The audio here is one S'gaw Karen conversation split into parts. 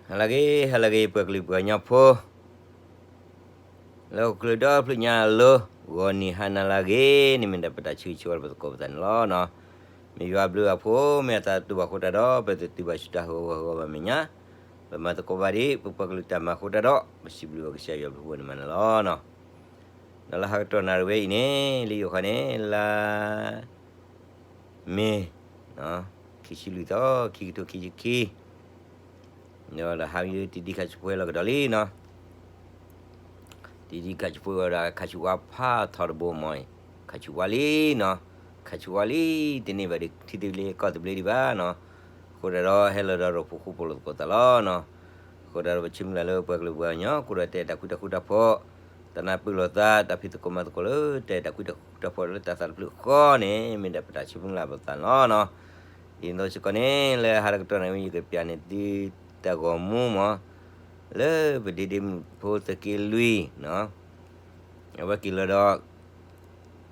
ဟါလၢအဂ့ၤ ဟါလၢအဂ့ၤ ပှၤကလုာ်ပှၤကညီဖိ လၢဟီၣ်ခိၣ်ချၢဒီဖျၢၣ်ညါအလိၤ, ဂီၤနံၤဟါနၤလၢအဂ့ၤန့ၣ် မ့ၢ်ဒၣ်ပတၢ်ဆၢဂ့ၤဆၢဝါလၢပသကိးပသးန့ၣ်လီၤ. မ့ၢ်ယွၤဘျုးအဖိ မ့ၢ်အသးတူၢ်ဘၣ်အဃိတၢ်ဒီး ပတတုၤဘၣ်ဆူတၢ်ဟးဂီၤဟးဂီၤဘၣ်မဲာ်ညါ, ပမၤသကိးဘၣ်ဒံး ပပှၤကလုာ်တၢ်မၤအဃိတၢ်ဒီး ပစံးဘျုးဘၣ်ကစၢ်ယွၤဘျုးဖှိၣ်န့ၣ်မးန့ၣ်လီၤ. ဒီးလၢဟါကတီၢ်နၣ်ရံၣ်ဝဲအံၤန့ၣ် လၢယိၤခီန့ၣ် လါမ့ၤ ခံဆံလွံၢ်သီ ခံကထိခံဆံခံ ဒီးဟါမ့ၢ်တံၤဒံးခါဆူးဖိဟဲလီၤကဒီးလံနီၤ, တံၤဒံးခါဆူးဖိဝဲဒီး ခါဆူးဝါဖးထီတဘိမီၤအံၤ, ခါဆူးဝါလံနီၤ, ခါဆူးဝါလံ တန့ၢ်ဘၣ်ဒံးထံသဘျ့ကီၢ်သဘျ့ဒံးဘၣ်နီၤ, အဃိဒၣ်ဒီးဟဲလီၤဒီးရိၣ်ဖှိၣ်ဃူဖိးလိာ်သကိးသးလီၤနီၤ, အဃိဒၣ်ဒီးပဆၢမုၢ်လၢ်လၢပှၤကလုာ်ပှၤကညီ ကအိၣ်ဒီးတၢ်အဲၣ်တၢ်ကွံတၢ်ဃူတၢ်ဖိး, တၢ်နၢ်ပၢၢ်လိာ်သး တၢ်ဖံးသကိးမၤသကိးလၢတၢ်အဲၣ်တၢ်ကွံတၢ်ဃူတၢ်ဖိးလၢတၢ်သးတဖျၢၣ်ဃီန့ၣ် မ့ၢ်ဒၣ်ပတၢ်ဆၢမုၢ်လၢ်ပသးန့ၣ်လီၤနီၤ. ဒ်သိးစ့ၢ်ကီးန့ၣ် လၢဟါ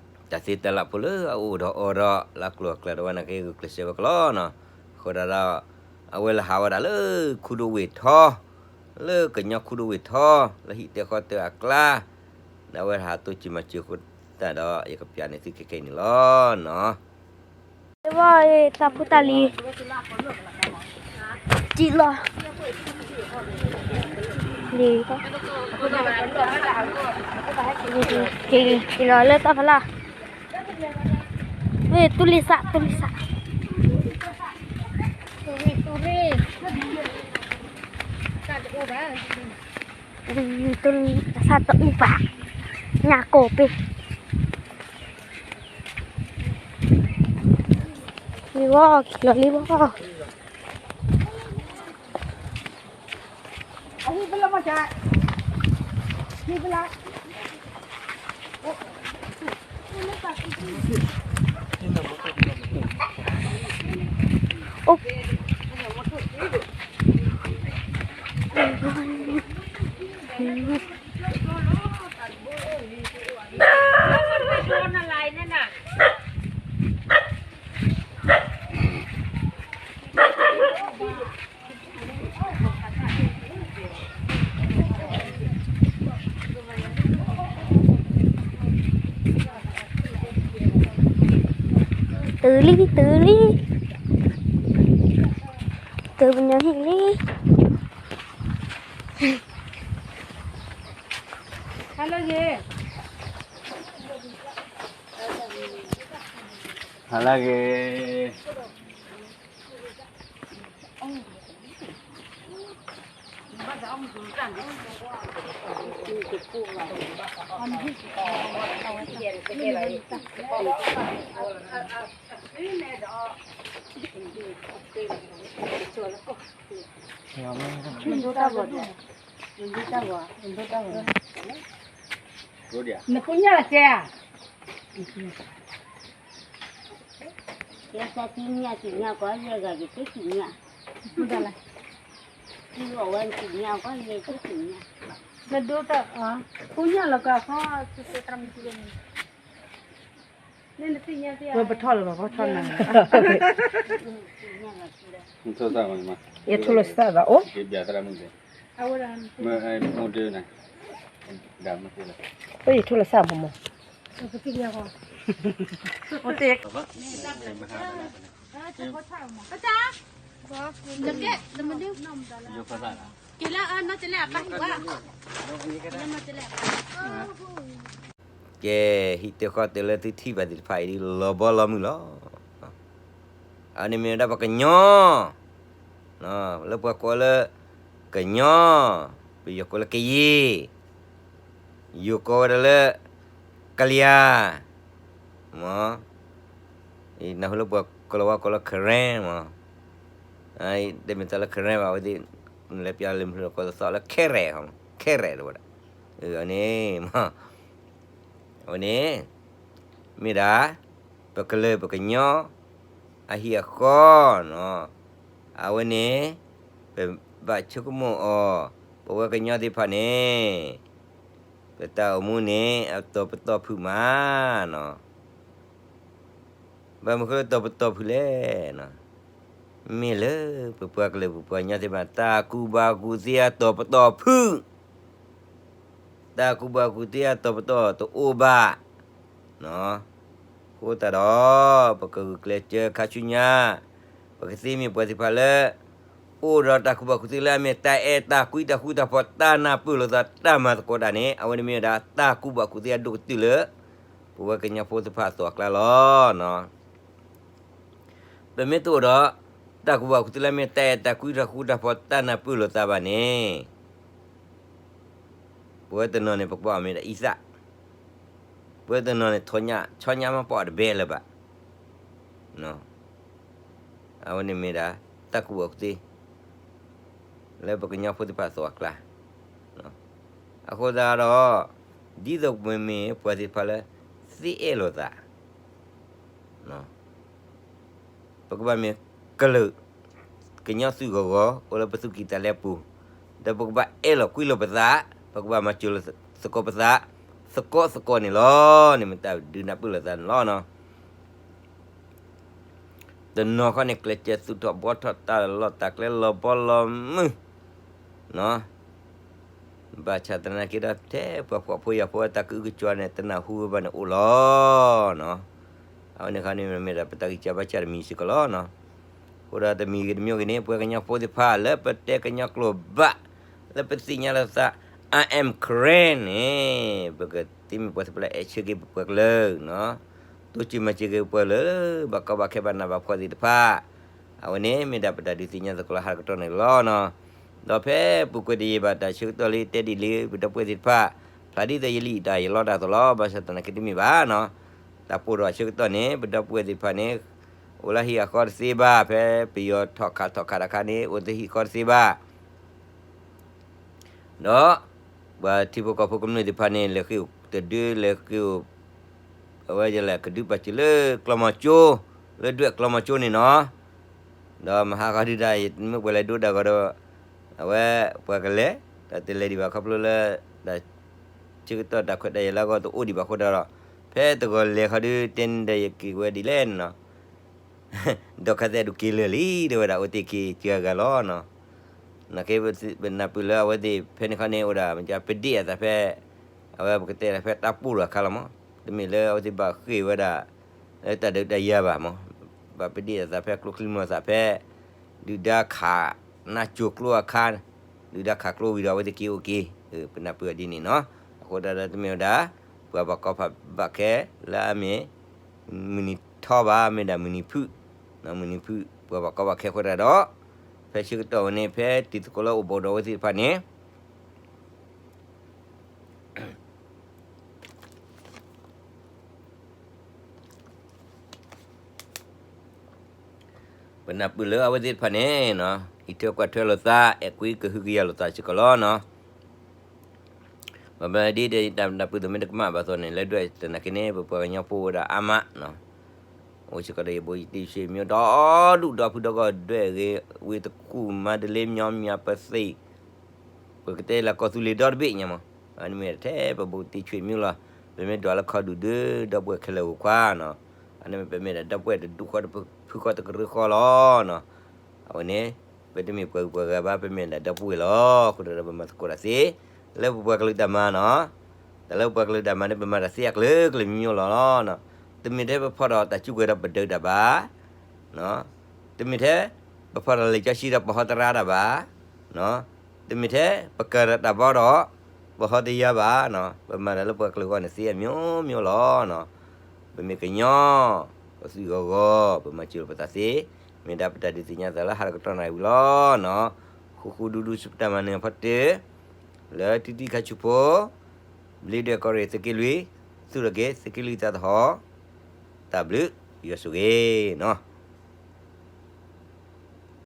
လၢကတီၢ်န့ၣ် ယကပျးန့ၢ်သုတၢ်ဂီၤမူမီၤ, လၢပဒ့ဒ့မုၣ်ဖိသုးက့လွံၢ်နီၤ, အဝဲက့ၤလီၤဒီး တၢ်သ့တၢ်လၢ်ဖိလၢအအိၣ်ဒီးအီၤဒီး လၢကျိၤအကျဲဒီးဝဲန့ၣ်က့ ဂုာ်ကျဲးစၢးဝဲကလီနီၤ, အဃိဒၣ်ဒီး အဝဲလဲၤဟးဝဲဒၣ်လၢခူဒိၣ်ဝ့ၢ်ထီ, လၢကညီခူဒိၣ်ဝ့ၢ်ထီ, လၢဟံၣ်တၢ်ဃီတၢ်အကျါ, ဒီးအဝဲဟးတိစၢၤမၤစၢၤအဃိသတးဒီး ယကပျးန့ၢ်သုခဲခဲအံၤန့ၣ်လီၤနီၤ. သးဖိတၢ်လံၤ စံၣ်လီၤ လံၤ စံၣ်လီၤလၢတၢ်ဖီလာ်, ဝဲတူၢ်လံစး တူၢ်လံစး, တူၢ်လံစးတအူပၣ်, ညၣ်ကိၢ်ပ့ၤ လံဝီ လီၤလံဝီ အိၣ် တုၤလံ တုၤလံ တုၤပညီဟံၣ်လံ ဟါလၢအဂ့ၤ ဟါလၢအဂ့ၤ နဖိညၣ်လၢကဲဧါ ကဲသးသံညၣ်သံညၣ်ကီး ယဲဂၤယကသံညၣ် သံဝဲသံညၣ်ကီး ယဲကသံညၣ် နဒိတၢ် ဖိညၣ်လၢကီး ခီ သုသ့တရၣ်မုၣ်န့ၣ် နသ့ၣ်ညါသ့ၣ် ဝဲပထီၣ်လၢၤဘၣ် ပထီၣ်နၤ ယထိၣ်လီၤစၢ်ဘၣ်အိၣ် ပယထိၣ်လီၤစၢ်ဘၣ်မး ကဲ ဟံၣ်တၢ်ဃီတၢ်လၢသုထံၣ်ဘၣ်သ့ၣ်တဖၣ်အံၤဒ်လီၤဘီလီၤမုၢ်လီၤ. အန့ၣ်မ့ၢ်ဝဲဒၣ်ပှၤကညီ လၢပှၤကိးလၢ ကညီ ပယီၤကိးလၢကရင် ယိၤကိးဝဲဒၣ်လၢ ကလံၤဧါ မ့ၢ် နၢ်ဟူလၢပှၤကိးလၢဝါကိးလၢ Karen မ့ၢ် တမ့ၢ်တၢ်လၢ Karen ဘၣ် အဝဲသ့ၣ် နလဲၤပျးလၢမုၢ်လၢကိးသီလၢ ခဲရဲၣ် ခဲရဲၣ် တဝဲဒၣ် အန့ၣ် အဝဲန့ၣ် မ့ၢ်ဒၣ် ပကလုာ်ပကညီ အဟံၣ်အဃီနီၤ, အဝဲန့ၣ် ပဘၣ်ဆိကမိၣ်အီၤ, ပဝဲကညီသ့ၣ်တဖၣ်န့ၣ် ပတၢ်အိၣ်မူန့ၣ် အတီၤပတီၢ်ဖုၣ်မးနီၤ, ဘၣ်မနုၤဃိလၢတီၤပတီၢ်ဖုၣ်လဲၣ်နီၤ, မ့ၢ်လၢပပှၤကလုာ်ပပှၤကညီသ့ၣ်တဖၣ် တၢ်ကူၣ်ဘၣ်ကူၣ်သ့အတီၤပတီၢ်ဖုၣ်, တၢ်ကူၣ်ဘၣ်ကူၣ်သ့အတီၤပတီၢ်တအိၣ်ဘၣ်. အဃိသတးဒီး ပကဂုာ်ကျဲးစၢးခါဆူညါ, ပကသ့မ့ၢ်ပှၤသ့ၣ်တဖၣ်လၢ အိၣ်ဒီးတၢ်ကူၣ်ဘၣ်ကူၣ်သ့လၢအမ့ၢ်တၢ်အဲၣ်တၢ်ကွံ တၢ်ဃူတၢ်ဖိး တၢ်နၢ်ပၢၢ်လိာ်သး တၢ်မၤသကိးတၢ်န့ၣ် အဝဲန့ၣ်မ့ၢ်ဝဲဒၣ် တၢ်ကူၣ်ဘၣ်ကူၣ်သ့အဒိၣ်ကတၢၢ်လၢ ပဝဲကညီဖိသ့ၣ်တဖၣ်အသိးအကျါလီၤ. ပမ့ၢ်တအိၣ်ဒီး တၢ်ကူၣ်ဘၣ်ကူၣ်သ့လၢအမ့ၢ်တၢ်အဲၣ်တၢ်ကွံ တၢ်ဃူတၢ်ဖိး တၢ်နၢ်ပၢၢ်လိာ်သးဘၣ်န့ၣ် ပဝဲတနီၤန့ၣ် ပကဘၣ်အီၣ်မ့ၢ်ဒၣ်အံသၣ်, ပဝဲတနီၤန့ၣ် ဆီညၣ်, ဆီညၣ်မ့ၢ်ပအီၣ်တဘဲလၢၤဘၣ်. အဝဲန့ၣ်မ့ၢ်ဒၣ် တၢ်ကူၣ်ဘၣ်ကူၣ်သ့ လၢပကညီဖိသ့ၣ်တဖၣ်အသိးအကျါ. အဃိသတးဒီး ဒ်သိးပမ့ၢ်ပှၤသ့ၣ်တဖၣ်လၢ သ့အဲၣ်လိာ်သး ပကဘၣ်မ့ၢ်ကလုာ် ကညီသုးဂီၤဂီၤ အိၣ်လၢပသူၣ်ကံၢ်သးလဲအပူၤ, ဒီးပကဘၣ်အဲၣ်လီၤကွံလိာ်ပသး, ပကဘၣ်မၤစၢၤလိာ်သကိးပသး သကိးသကိးန့ၣ်လီၤ. န့ၣ်မ့ၢ်တၢ်ဒုးနၢ်ပၢၢ်လိာ်သးန့ၣ်လီၤ. တနီၤခီန့ၣ် ကျဲးစၢးသူၣ်ထီၣ်ဘှီထီၣ်တၢ်လီၢ်တၢ်ကျဲလီၤဘီလီၤမုၢ် ဘၣ်ဆၣ်သနာ်က့ဒီး ထဲပှၤဖှီၣ်ဖိယာ်ဖိတၢ်ကအုကစွါန့ၣ် တနၢ်ဟူဝဲဘၣ်န့ၣ်အိၣ်လီၤ. အဝဲန့ၣ်ခါန့ၣ်မ့ၢ်ဒၣ်ပတၢ်ဂံၢ်စၢ်ဘါစၢ်တမံၤစ့ၢ်ကီးလီၤ. အဃိဒီးတမံၤဂ့ၤတမံၤဂ့ၤန့ၣ် ပှၤကညီဖိသ့ၣ်တဖၣ်လၢပတဲကညီကျိာ်ဘၣ် လၢပသ့ၣ်ညါလိာ်သး I am Karen န့ၣ် ပကသ့မ့ၢ်ပှၤသ့ၣ်တဖၣ်လၢအဲၣ်ဆၢက့ၤပပှၤကလုာ် တိစၢၤမၤစၢၤက့ၤပှၤလၢ ဘၣ်ကီဘၣ်ခဲဘၣ်နးဘၣ်ဖှီၣ်သ့ၣ်တဖၣ် အဝဲန့ၣ်မ့ၢ်ဒၣ်ပတၢ်ဒုးသ့ၣ်ညါသကိးလၢဟါတကတီၢ်န့ၣ်လီၤ. ဒီးဖဲပူၤကွံာ်တယံာ်ဘၣ်တၢ်ဆၢကတီၢ်လၢတဲဒ်လံ ပဒီပုၢ်ဝဲၢ်သ့ၣ်တဖၣ် ဖျါဒ်သိးယလံာ်တၢ်ယလီတၢ်အသိးလီၤ. ဘၣ်ဆၣ်သနာ်က့တမ့ၢ်ဘၣ်နီၤ, တၢ်ပိာ်ဒီးအဆၢကတီၢ်န့ၣ် ပဒီပုၢ်ဝဲၢ်သ့ၣ်တဖၣ်န့ၣ် အိၣ်လၢဟံၣ်အဃီတသ့ဘၣ် ဖဲပယီၤထီၣ်ခးထီၣ်ခးတခါန့ၣ် အိၣ်တဟံၣ်ဃီတသ့ဘၣ် ဒီး ပှၤထံဖိကီၢ်ဖိကမျၢၢ်သ့ၣ်တဖၣ်န့ၣ် လဲၤဃ့ၢ်အိၣ်တဒု လဲၤဃ့ၢ်အိၣ် အဝဲယလဲၤကဒုပာ်စၢၤလၢကျီမီၤကၠိ, လၢဒွဲၣ်ကျီမီၤကၠိန့ၣ်နီၤ, ဒီးမဟါခီဒုဒၣ် မ့ၢ်ပှၤလဲၤဒိတၢ်ဂီၤဒီး အဝဲပှၤကလဲၤ ဒီးတလဲၤဒံးဘၣ်ခီဖျိလၢ တၢ်ဆၢကတီၢ်တၢ်ခွဲးတၢ်ယာ်လၢအဂီၢ်တအိၣ်ဒံးဘၣ်အဃိဒီး ဖဲတဂီၤလဲၤခီဒု တဲန့ၣ်ဒီးယက့ၤဝဲဒ်လဲၣ်န့ၣ်နီၤ ဒီးခါသဲးဒုးက့ၤလၢာ်လံ တဲဝဲဒၣ်အိၣ်တ့ၢ်က့ၤစှၤဂၤလီၤနီၤ. နာ်က့ ပနၢ်ပၢၢ်လၢအဝဲသ့ၣ်ဖဲန့ၣ်ခီန့ၣ် အိၣ်ဒၣ်မ့ၢ်ပဒ့ၣ်အသးဖဲ အဝဲပကတဲဒၣ်ဖဲတၢ်ပိာ်လိာ်အခါလီၤမး, တမ့ၢ်လၢအဝဲသ့ၣ်ဘၣ်ဃ့ၢ်ဝဲဒၣ် လၢတၢ်ဒုးတၢ်ယၤဘၣ်မး, ဘၣ်ပဒ့ၣ်အသးဖဲကျိချံမျိာ်သၣ်ဖဲ ဒုၣ်ဒါခး နါစိၤကျိအခါ, ဒုၣ်ဒါခးကျိဝံၤဒီးအဝဲသ့ၣ်က့ၤအိၣ်က့ၤ, ပနၢ်ပၢၢ်ဒ်န့ၣ်နီၤ. အဃိဒၣ်ဒီးတမ့ၢ်ဝဲဒၣ် ပှၤဘၣ်ကီဘၣ်ခဲလၢအမ့ၢ် မုၢ်နံၤထီဘၣ် မ့ၢ်ဒၣ်မုၢ်နံၤဖုၣ်, မုၢ်နံၤဖုၣ် ပှၤဘၣ်ကီဘၣ်ခဲအဃိဒၣ်ဒီး ဖဲဆၢကတီၢ်ဝဲန့ၣ် ဖဲတံၤသကိးလၢအိၣ်ဘူးဒီးအဝဲသ့ၣ်တဖၣ်န့ၣ် ပနၢ်ပၢၢ်လၢအဝဲသ့ၣ်တဖၣ်န့ၣ် အံးထွဲကွၢ်ထွဲလိာ်သး အဲၣ်ကွံကဟုကယာ်လိာ်သးစ့ၢ်ကီးလီၤနီၤ. ဘၣ်မနုၤဒ်တၢ်နၢ်ပၢၢ်သိးမ့ၢ်တကမၣ်ဘၣ်သိးန့ၣ် လၢဒွဲၣ်သနာ်က့န့ၣ် ပပှၤကညီဖိဝဲဒၣ်အါမး အိၣ်စ့ၢ်ကီးဒီးယဘိယတံၤဆွေမျိုး ဒီဒူၣ်ဒီဖုဒီဂီၢ် ဒွဲၣ်အဂ့ၤ ဝ့ၢ်တကူၣ် မါဒလ့ မညီ မညီပသ့ၣ် ပကတဲလၢကီၢ်သူလ့ၤဒီတဘ့ၣ်ညါမး, အန့ၣ်မ့ၢ်ထဲပဘိတံၤဆွေမျိုးလီၤ. ပမ့ၢ်ဒွးလၢခီဒူၣ်ဒု ဒီပုၢ်ဝဲၢ်ခဲလၢာ်ဂီၤခွါနီၤ, အန့ၣ်မ့ၢ်ပမ့ၢ်ဒၣ်ဒီပုၢ်ဝဲၢ်တဒူၣ်ဃီတဖုဃီတကရၢဃီလီၤနီၤ. အဝဲန့ၣ် ပတမ့ၢ်ပှၤဂုၤပှၤဂၤဘၣ် ပမ့ၢ်ဒၣ်ဒီပုၢ်ဝဲၢ်လီၤ. အဃိဒီးပမၤသကိးတၢ်သ့ လၢပပှၤကလုာ်တၢ်မၤနီၤ, တၢ်လၢပပှၤကလုာ်တၢ်မၤန့ၣ် ပမၤတၢ်သ့အကလုာ်ကလုာ်မံၤမံၤလီၤလီၤ. တမ့ၢ်ထဲပဖီၣ်ဒီးတၢ်စုကဝဲၤဒီးပဒုးတၢ်ဘၣ် တမ့ၢ်ထဲ ပဖီၣ်ဒီးလံာ်စီဆှံဒီးပဟီတရါတၢ်ဘၣ်, တမ့ၢ်ထဲ ပကၤဒီးတၢ်ဘီဒီး ပဟီတယါဘၣ်, ပမၤတၢ်လၢပှၤကလုာ်အဂီၢ်န့ၣ်သ့အမျိုးမျိုးလီၤ. ပမ့ၢ်ကညီ ပသုးဂီၤဂီၤ ပမၤစၢၤလိာ်ပသးသ့, မ့ၢ်ဒၣ်ပတၢ်ဒုးသ့ၣ်ညါသးလၢဟါတကတီၢ်နၣ်ရံၣ်ဝံၤလီၤ. ဃူဃူဒူဒူဆူပတၢ်မၤနၢၤအဖီတၢၢ် လၢတံတံခါဆူဖိ ဘျ့ဒွဲၣ်ကီၢ်ရ့ၣ်သုးက့လွံၢ် သူၣ်ထီၣ်က့ၤသုးက့လွံၢ်သးသဟီၣ်, တၢ်ဘျုးယွၤဆိၣ်ဂ့ၤနီၤ.